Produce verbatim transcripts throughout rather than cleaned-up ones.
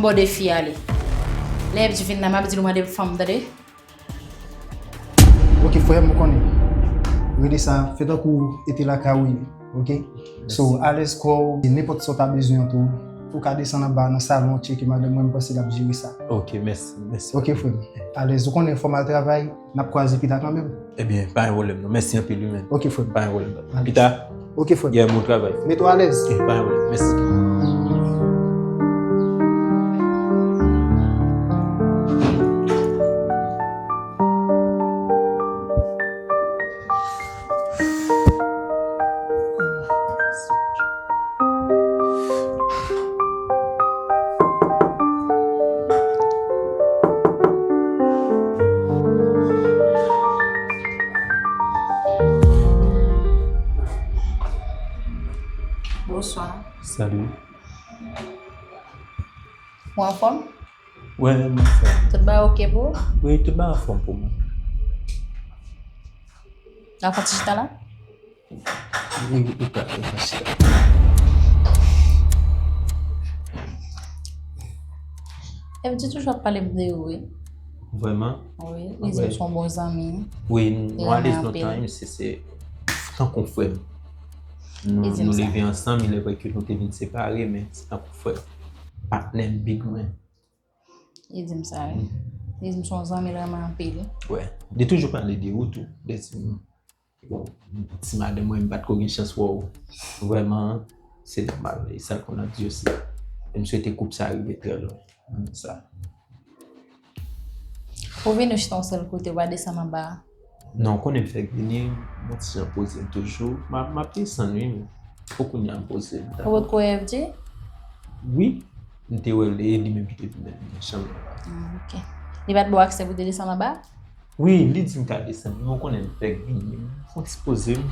M ba w defi ale. Lè F J vin la, m ap di l ou mande pou fanm, tande? Ok, frè m, ou konnen. Rele sa, fè tankou e te lakay ou ye, ok? So, alèz kò w, e nenpòt sa w ta bezwen an tou, ou ka desann anba nan salon, tcheke madanm mwen, m panse l ap jere sa. Ok, mèsi, mèsi. Ok, frè m, alèz, ou konnen fò m al travay, n ap kwaze pita kanmenm. Ebyen, pa gen pwoblèm non. Mèsi anpil wi, men. Ok, frè m. Pa gen pwoblèm. Alèz. Pita. Ok, frè m. Yeah, bon travay. Mete w alèz. Eh, pa gen pwoblèm. Mèsi. Bonswa. Salut. Ou anfòm? Wè, m anfòm. Tout bagay ok pou ou? Wi, tout bagay anfòm pou mwen. N ap fè ti chita la? Wi, ou ka, ou ka chita. F J toujou ap pale m de ou, wi. Vrèman? Wi, li di m se yon bon zanmi. Wi, nou alèz lontan, wi, se, se tankou frè m. Nou, nou leve ansanm, il est vrai que nou te vin separe, men se tankou frè m. Patnè m, big mwen. Li di m sa, wi. Li di m se yon zanmi l renmen anpil. Wè. Li toujou pale de ou tou. Li di m, ti madanm mwen, m pa t ko gen chans wè w. Vrèman, se nòmal. E sa l konn ap di osi. E m swete koup sa rive trè lwen. Sa. Ou vin ou chita yon sèl kote, ou pa desann anba a? Non, ou konnen m fèk vini, m yon ti jan poze m toujou. M ap, m ap desann, wi, men pou kounye a m poze m, dakò? Ou potko wè F J? Wi, m te wè l, e li menm ki te vin nan chanm nan la. Ah, ok. Li pa t ba w aksè pou w te desann anba? Wi, li di m ka desann, men ou konnen m fèk vini, m fè yon ti poze m.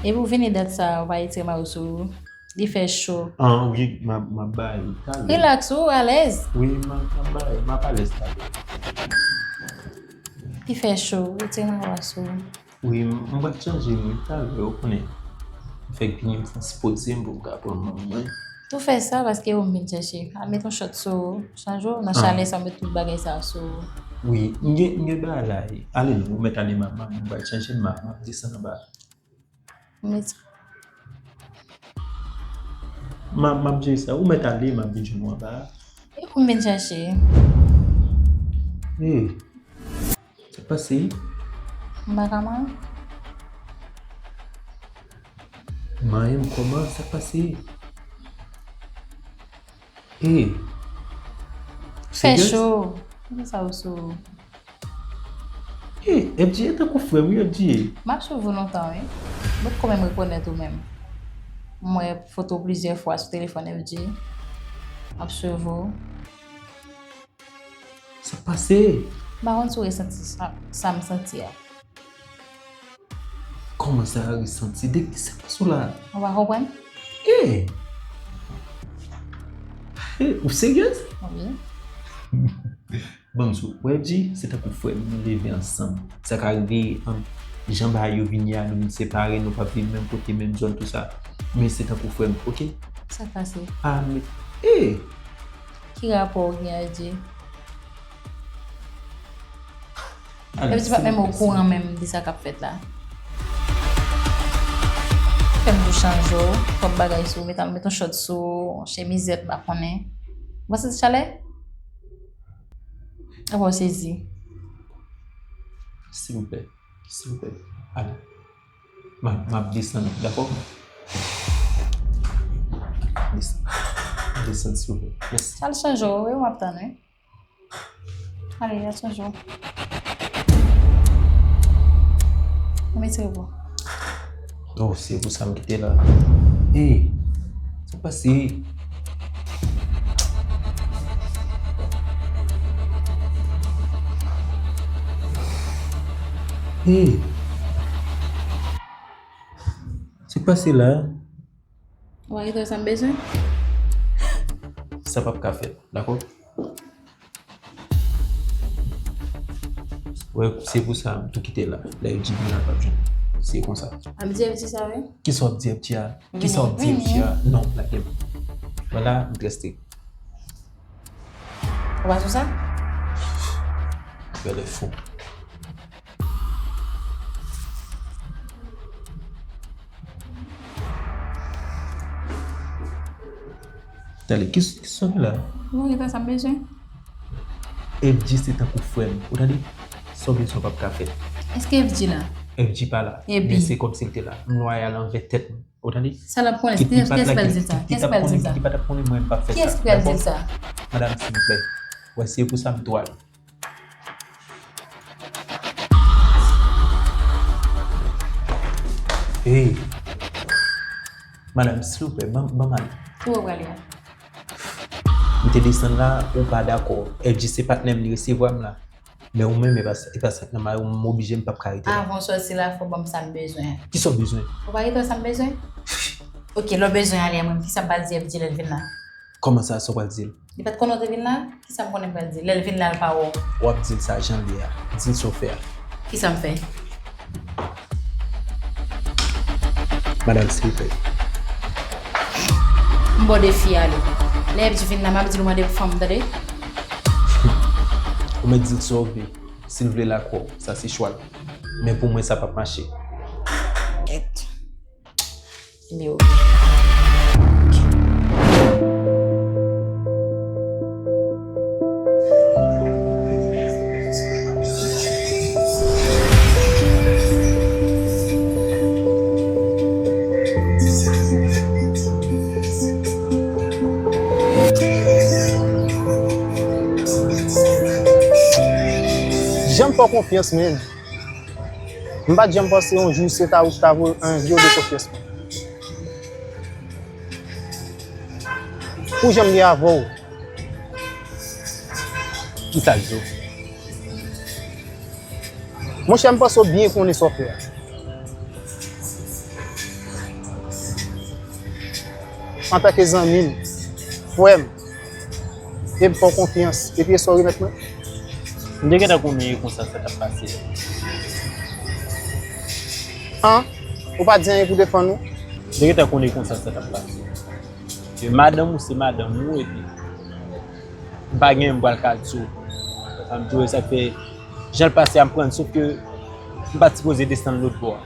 Epi w vini dat sa, ou pa retire mayo sou ou? Li fè cho. Ah, wi, m ap, m ap bay talè. Relax, ou alèz. Wi, m ap, m ap bay, m ap alèz talè. Li fè cho, retire mayo a sou ou. Wi, m, m pral chanje, wi, talè, ou konnen. M fèk vini, m fè yon ti poze m pou m ka pran manman mwen. Tou fè sa, paske ou m vin chèche. Al met yon chòt sou ou, chanje w, nan chalè sa, ou met tout bagay sa sou ou. Wi, m gen, m gen bagay la, e. Ale non, ou mèt ale, manman, m pral chanje, m ap, m ap desann anba. Mèt. M ap, m ap jere sa. Ou mèt ale, m ap vin jwenn ou anba a. E pou m vin chèche. Hey, sa k pase? M pa ka manyen. Manyen m kòman? Sa k pase? Hey. Fè cho. Kisa ou sou? Hey, F J, e tankou frè m, wi, F J. M ap swiv ou lontan, wi. M potko menm rekonèt ou menm. M wè foto w plizyè fwa sou telefòn F J. M ap swiv ou. Sa k pase? M pa konn si w resanti sa, sa m santi a. Kòman sa, resanti? De ki sa k pase w la? Ou pa konprann? Hey! Hey, ou seryez? Wi. Bon, sou, wè, F J, se tankou frè m, nou leve ansanm. Sa ka rive, um, jan bagay yo vin ye a, nou vin separe, nou p ap viv menm kote, menm zòn, tou sa. Men se tankou frè m, ok? Sa k pase? Ah, men, eh! Ki rapò w gen ak F J? F J pa t menm okouran menm de sa k ap fèt la. Fè m tou chanje w, twòp bagay sou ou, met, met yon chòt sou ou, chemizèt, m pa konnen. Ou pa santi chalè? Apa w sezi? Silvouplè, silvouplè, ale. M ap, m ap desann, dakò? Desann. Desann, silvouplè. Mèsi. Al chanje w, wi, m ap tann, wi. Ale, al chanje w. Mèsi, repo. Oh, se pou sa m kite la. Hey, sa k pase? Hey. Sa k pase la? Ou pa retwouve sa m bezwen? Sa p ap ka fèt, dakò? Wè, se pou sa m tou kite la. Lè F J vin la, l p ap jwenn. Se konsa. Ap di F G sa, wi. Kisa w ap di F G a? Kisa w ap di F G a? Non, lage m. Vwala, m trè strik. Ou pa sou sa? Bèl enfo. Tande, ki, ki sa w gen la? Mwen gen sa m bezwen. F G se tankou frè m. Ou tande? Sa w bezwen p ap ka fèt. Èske F G la? F G pa la. Men se kòmsi l te la. M lwayal anvè tèt mwen. Ou tande? Sa l ap konnen? Kiyès ki pral di l sa? Kiyès ki pral di l sa? Li pa t ap konnen mwen m p ap fè sa. Kiyès ki pral di l sa? Madam, silvouplè. Wè, se pou sa m tou ale. Hey! Madam, silvouplè, ban, ban m ale. Ki bò w prale a? M te desann la, ou pa dakò. F G se patnè m, li resevwa m la. Men ou menm, e pa sa, e pa sa k nòmal, ou m oblije, m p ap ka rete la. Avan w sòti la, fò w ban m sa m bezwen an. Kisa w bezwen? Ou pa rete wè sa m bezwen? Ok, lè w bezwen ale a, mwen, kisa m pral di F G lè l vin la? Kòman sa, sa w pral di l? Li pa t konnen w te vin la? Kisa m konnen m pral di l? Lè l vin la, l pa wè w. W ap di l sa jan l ye a. Di l sa w fè a. Kisa m fè? Madam, silvouplè. M ba w defi ale. Lè F G vin la, m ap di l ou mande pou fanm, tande? Ou mèt di l sa w vle. Si l vle l ak ou, sa se chwa l. Men pou mwen, sa p ap mache. Kèt. Ebyen, oke. Janm fè w konfyans, menn. M pa t janm panse yon jou se ta ou ki ta vo-, en, vyole konfyans mwen. Pou jan m ye avè w. Kisa l di w? Monchè, m panse w byen konnen sa w fè a. Antanke zanmi m, frè m, e m fè w konfyans, epi e sa w remèt mwen? M te gentan konnen e konsa sa t ap pase. An? Ou pa t di anyen pou defann ou? M te gentan konnen e konsa sa t ap pase. E madanm ou se madanm ou, epi m pa gen m pral ka di w. Sa m di w, sa k fè jan l pase a m pran l, sof ke m pa t sipoze desann lòt bò a.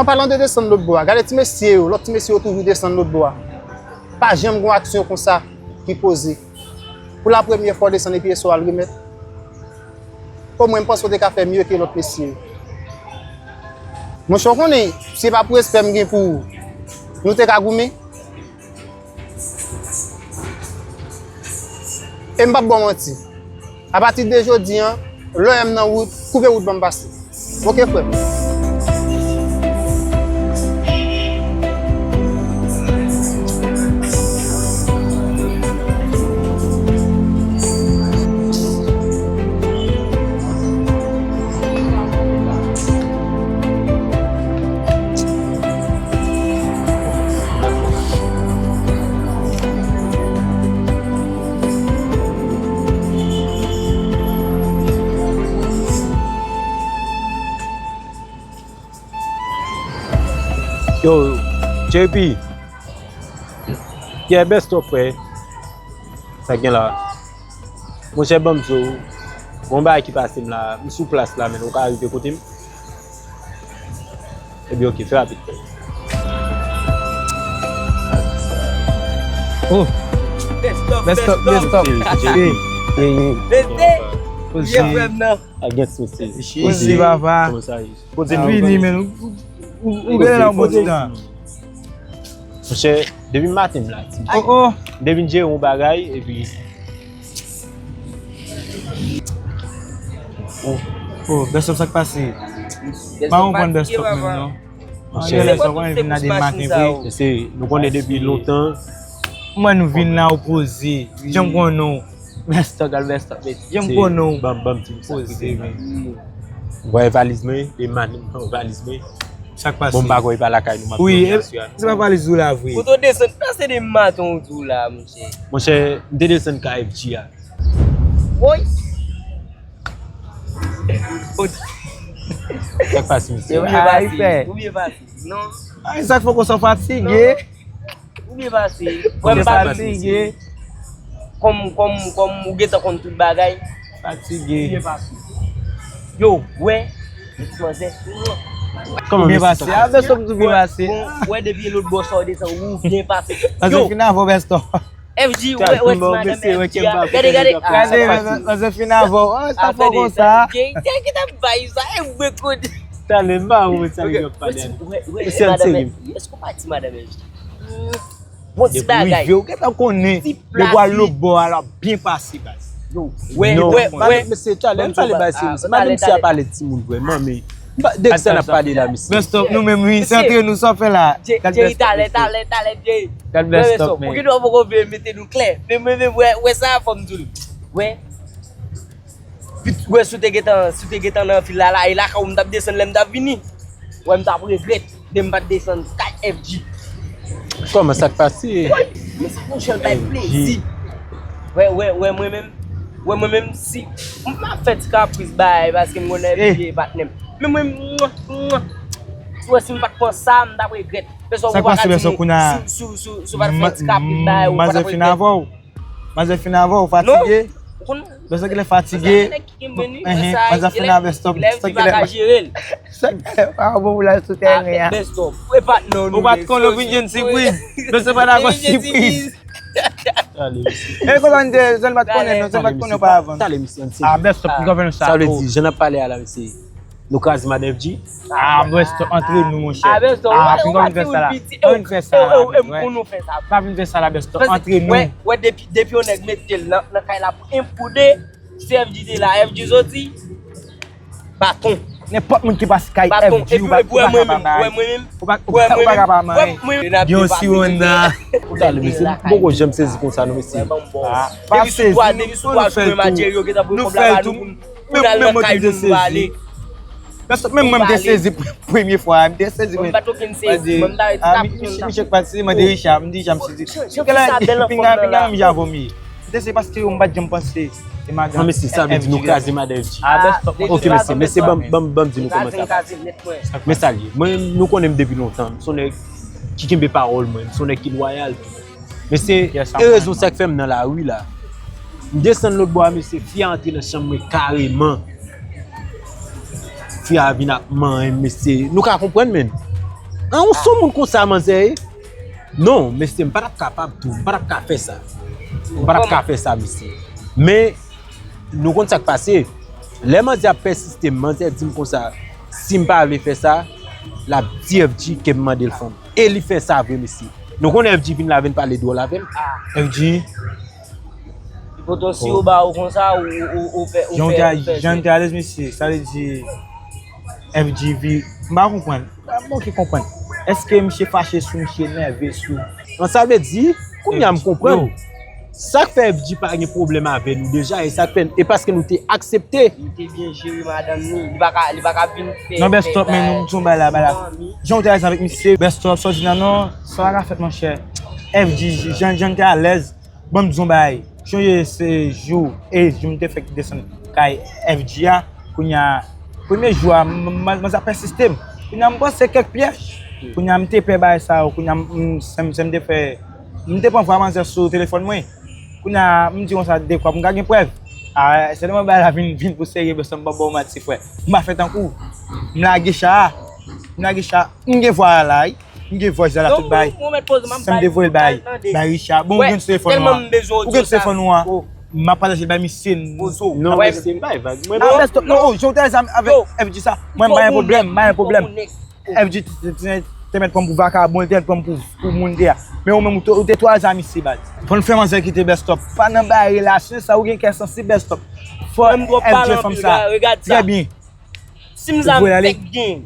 An palan de desann lòt bò a, gade ti mesye yo, lòt ti mesye yo toujou desann lòt bò a. Pa janm gen yon aksyon konsa ki poze. Pou lapremyè fwa w desann epi e sa w al remèt. Omwen m panse w te ka fè mye ke lòt mesye yo. Monchè, w konnen, si se pa pou respè m gen pou ou, nou te ka goumen. E m p ap ba w manti. Apati de jodi a, lè w wè m nan wout, koupe wout ban m pase. Oke, frè m. Yo, J P. Yeah, best of, frè. Sa gen la. Monchè, ban m di w, gon bagay ki pase m la, m sou plas la, men ou ka rive kote m. Ebyen, oke, fè rapid. Oh. Best of, best of, best of. Yeah, yeah, yeah. Rete. Poze. Ye frè m nan. Against me, se. Poze, papa. Kòman sa ye? Poze, vini, men ou, ou, ou gen nan bon ti tan. Monchè, depi maten m la, ti. Oh, oh. M te vin jere yon bagay, epi. Oh, oh, best of, sa k pase? M pa konprann best of menm, non. Monchè, lè sa w konnen vin la de maten vre. Mesye, nou konnen depi lontan. Mwen nou vin la opoze. Jan m konnen w. Best of, gal best of, mesye. Jan m konnen w. Ban m, ban m di w sa. Opoze, men. Voye valiz mwen, e man nan valiz mwen. Sa k pase? Bon, m pa kwè e pa lakay nou m ap dòmi aswè a. Wi, se pa valiz ou la vre. Kote w desann, pase de maten w di w la, monchè. Monchè, m te desann kay F G a. Woy! Sa k pase, mesye? Ou byen pase. Ou byen pase. Non. Ay, sa k fè konsa fatige? Ou byen pase. Ou byen pase, mesye. Kòm, kòm, kòm ou gentan konn tout bagay. Fatige. Ou byen pase. Yo, wè. Ti manzè. Kòman, mesye? Ou byen pase. A, bèstòp, ou byen pase. Bon, wè, depi lòt bò sa w desann, ou byen pase. Yo. Fin avè w, bèstòp. F G, wè, wè, ti madanm F G a. Gade, gade. Gade, gade, fin avè w. Ah, sa fò konsa. Gade, gade, ki ta bay sa, e mwen kote. Talè, m pa wè sa li ap pale. Wè, wè, ti madanm F G. Èske w pa ti madanm F G? Bon ti bagay. Depi w rive, ou gentan konnen. Depi w al lòt bò a, l ap byen pase, baz. Yo, wè, wè, wè. Mesye, talè, m pale, baz, se mesye. Madanm si a pale timoun vrèman, men. Dèk sa n ap pale la, mesye. Bèstòp, nou menm, wi, se antre nou, sa w fè la. Jerry, talè, talè, talè, Jerry. Gad bèstòp, men. Ou gen dwa poko vle mete nou klè. Men mwen menm, wè, wè sa, fò m di w. Wè. Wè, si w te gentan, si w te gentan nan vil la, la, e lakay ou m t ap desann lè m t ap vini. Wè, m t ap regrèt de m pa t desann kay F G. Kòman, sa k pase? Wè, men sa fè yon jan l bay plezi. Wè, wè, wè, mwen menm, wè, mwen menm, si m pa fè ti kapris bay, paske m konnen F G e patnè m. Men mwen, mwa, mwa. Wè, si m pa t pran sa, m t ap regrèt. Sa k pase, bèstòp, kounye a? Si, si, si, si w pa t fè ti kapris bay, ou pa t ap regrèt. Manzè fin avè w. Manzè fin avè w, fatige. Bèstòp genlè fatige. Enhen, manzè fin avè bèstòp. Bèstòp genlè. Sa k fè pa bon pou l al sou tèren an. Ou pa t konnen w vin jwenn sipriz. Bèstòp pa dakò sipriz. E konsa n te, zòn pa t konnen, non, zòn pa t konnen oparavan. Talè, mesye, ann seri. Ah, bèstòp, m konprann sa. Sa vle di, jan n ap pale a la, mesye. Nou kraze madanm F G. Ah, bèstòp, antre nou, monchè. Ah, bèstòp, ah, ou pa t vin fè sa la. Pa vin fè sa la, bèstòp. Pa vin fè sa la, bèstòp. Antre nou. Wè, wè, depi, depi yon nèg mete l nan, nan kay la pou enpoude, si F G te la, F G soti, baton. Nenpòt moun ki pase kay F G, ou pa, ou pa ka pa bay. Ou pa, ou pa, ou pa ka pa bay. Gen yon siwonda. Ou talè, mesye, m poko janm sezi konsa, non, mesye. Ah, pa sezi, nou, nou fè l tou. Nou fè l tou. Menm, menm mwen ki te sezi. Menm mwen m te sezi premye fwa, m te sezi. Mwen pa t okenn sezi. Mwen m ta rete. Ah, misye, misye k pati, mwen te Richard, m di Richard, m sezi. Pinga, pinga, m ja vomi. M te sezi paske yo, m pa t janm panse. E madanm. Non, mesye, sa vle di nou kraze madanm F G. Ah, bèstòp. Ok, mesye, mesye, ban, ban, ban m di nou kòman sa pase. Men sa l ye. Mwen, nou konnen m depi lontan. M se yon nèg ki kenbe pawòl mwen. M se yon nèg ki lwayal. Men se, e rezon sa k fè m nan lari la. M desann lòt bò a, mesye, fi a antre nan chanm mwen kareman. Fi a vin ap manyen m, mesye. Nou ka konprann, menn. An, ou se yon moun konsa, manzè, e? Non, mesye, m pa t ap kapab tou. M pa t ap ka fè sa. M pa t ap ka fè sa, mesye. Men, nou konn sa k pase. Lè manzè ap pèsiste m, manzè di m konsa, si m pa vle fè sa, l ap di F G ke m mande l fanm. E li fè sa vre, mesye. Nou konnen F G vin la vin pale dwòl avè m. F G. Li pote yon siwo ba ou konsa, ou, ou, ou fè, ou fè, ou fè. Jan w te alèz, mesye, sa vle di F G vi-, m pa konprann. M pa oke konprann. Èske misye fache sou misye, nève sou? Non, sa vle di, kounye a m konprann. Sa k fè F G pa gen pwoblèm avè nou deja, e sa k fè, e paske nou te aksepte. Li te byen jere madanm li, li pa ka, li pa ka vin fè. Non, bèstòp, men nou, nou bay la, bay la. Jan w te alèz avèk misye, bèstòp, sa w di nan non, sa pa ka fèt, monchè. F G, jan, jan n te alèz, ban m di w yon bagay. Sonje se jou, e jou m te fèk desann kay F G a, kounye a, premye jou a, m, m, manzè ap pèsiste m. Kounye a, m panse kèk pyèj. Kounye a, m te pè bagay sa yo, kounye a, m, m, sè m, sè m te fè, m te pran vwa manzè sou telefòn mwen. Kounye a, m di konsa, dekwa pou m ka gen prèv. A, sèlman bagay la vin, vin pou serye, bèstòp, m p ap ba w manti, frè. M pa fè tankou w. M lage cha a. M lage cha a. M gen vwa a la, wi. M gen vwa a la, tout bagay. Sè m te voye l bay, bay Richard. Bon, ou gen sou telefòn ou an. Ou gen sou telefòn ou an. M ap pataje l bay misye. Non, mesye, m pa gen vag. Mwen, non, bèstòp, non, oh, jan w te alèz avèk F G sa. Mwen, m pa gen pwoblèm, m pa gen pwoblèm. F G te, te, te, te mèt pran m pou vakabon, li te mèt pran m pou, pou moun de a. Men ou menm, ou te, ou te twò alèz a misye, baz. Fò n fè manzè kite bèstòp. Pa nan bay relasyon sa, ou gen kè sansib bèstòp. Fò F G fanm sa. Trè byen. Si m sa m fèk gen.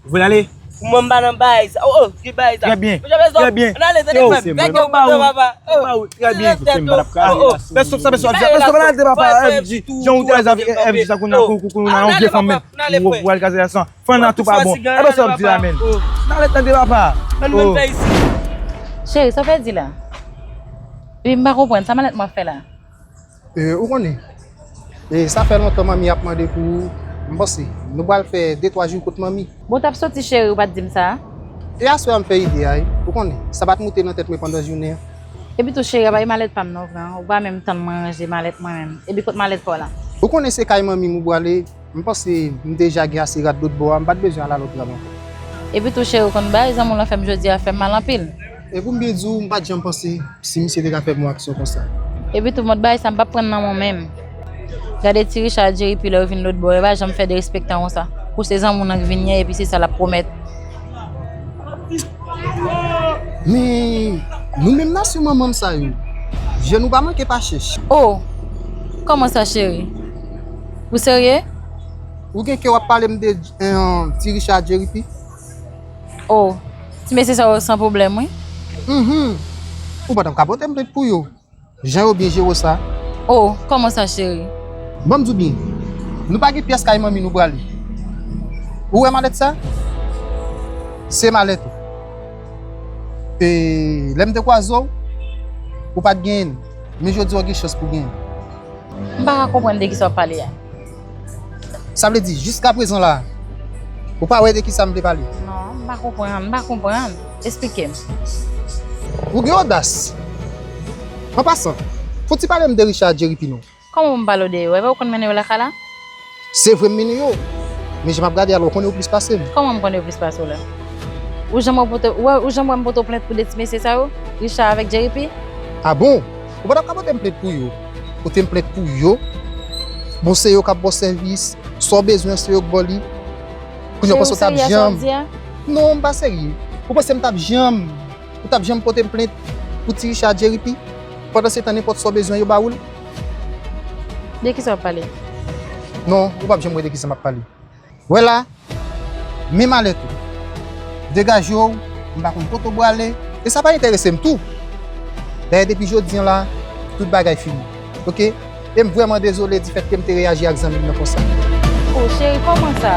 Ou vle ale? Mwen m pa nan bay sa. Oh, oh, ki bay sa? Trè byen. Trè byen. Ann ale, tande frè m. Bèk yo kontan, papa. Oh, trè byen. Bèstòp sa, bèstòp sa, bèstòp, ann ale, tande papa. F G, jan ou te alèz avèk F G sa, kounye a, kou, kou, kou, nan yon vye fanm, menm. Ou, ou al kaze gason. Fann nan tou pa bon. E bèstòp di la, menm. Ann ale, tande papa. Oh. Cheri, sa w fè di la? Epi m pa konprann, sa malèt mwen ap fè la? E, ou konnen, e, sa fè lontan manmi ap mande pou ou, M panse, nou pral fè de twa jou kot manmi. Bon, w t ap soti, cheri, ou pa t di m sa. E aswè a m fè ide a, wi. Ou konnen, sa pa t moute nan tèt mwen pandan jounen an. Epi tou, cheri, a pa e malèt pa m non, vre, an. Ou pa menm tann mwen ranje malèt mwen menm. Epi kot malèt pa w la? Ou konnen se kay manmi m ou prale, m panse m deja gen ase rad lòt bò a, m pa t bezwen al a lòt rad ankò. Epi tou, cheri, ou konn bagay zanmi w lan fè m jodi a fè m mal anpil. E pou m byen di w, m pa t janm panse si misye te ka fè m yon aksyon konsa. Epi tou, mòd bagay sa m p ap pran nan men w menm. Gade ti Richard Jerry pi lè yo vin lòt bò, yo pa janm fè derespektan konsa. Kou se zanmi w nan k vin ye, epi se sa l ap pwomèt. Men, nou menm nasyon manman m sa yo, je nou pa manke pa chèch. Oh, kòman sa, cheri? Ou serye? Ou gen kè w ap pale m de, eh, ti Richard Jerry pi? Oh, ti mesye sa yo san pwoblèm, wi. Mhm. Ou pa t ap ka pote m plent pou yo. Jan yo byen jere w sa. Oh, kòman sa, cheri? Ban m di w byen. Nou pa gen pyès kay manmi nou prale. Ou wè malèt sa? Se malèt ou. E lè m te kwaze w, ou pa t genyen l. Men jodi a w gen chans pou w genyen l. M pa ka konprann de kisa w ap pale a. Sa vle di, jiskaprezan la, ou pa wè de kisa m vle pale? Non, m pa konprann, m pa konprann. Esplike m. Ou gen odas. An pasan, fò w ti pale m de Richard Jerry pi non. Kòman pou m pale w de yo? Epa ou konn mennen yo lakay la? Se vre m mennen yo. Men jan m ap gade a la, ou konnen yo plis pase m. Kòman m konnen yo plis pase w la? Ou janm wè m pote, ou wè, ou janm wè m pote w plent pou de ti mesye sa yo? Richard avèk Jerry pi? A bon? Ou pa t ap ka pote m plent pou yo. Pote m plent pou yo. Bon, se yo k ap ba w sèvis. Sa w bezwen, se yo k ba w li. Kounye a, w panse w t ap janm. Non, m pa serye. Ou panse m t ap janm, ou t ap janm pote m plent pou ti Richard Jerry pi? Pandan se tan, nenpòt sa w bezwen, yo ba ou l. De kisa w ap pale? Non, ou p ap janm wè de kisa m ap pale. Wè la, men malèt ou. Degaje w, m pa konn kote w prale, e sa pa enterese m tou. Dayè, depi jodi a la, tout bagay fini. Oke? E m vrèman dezole difèt ke m te reyaji ak zanmi m nan konsa. Oh, cheri, kòman sa?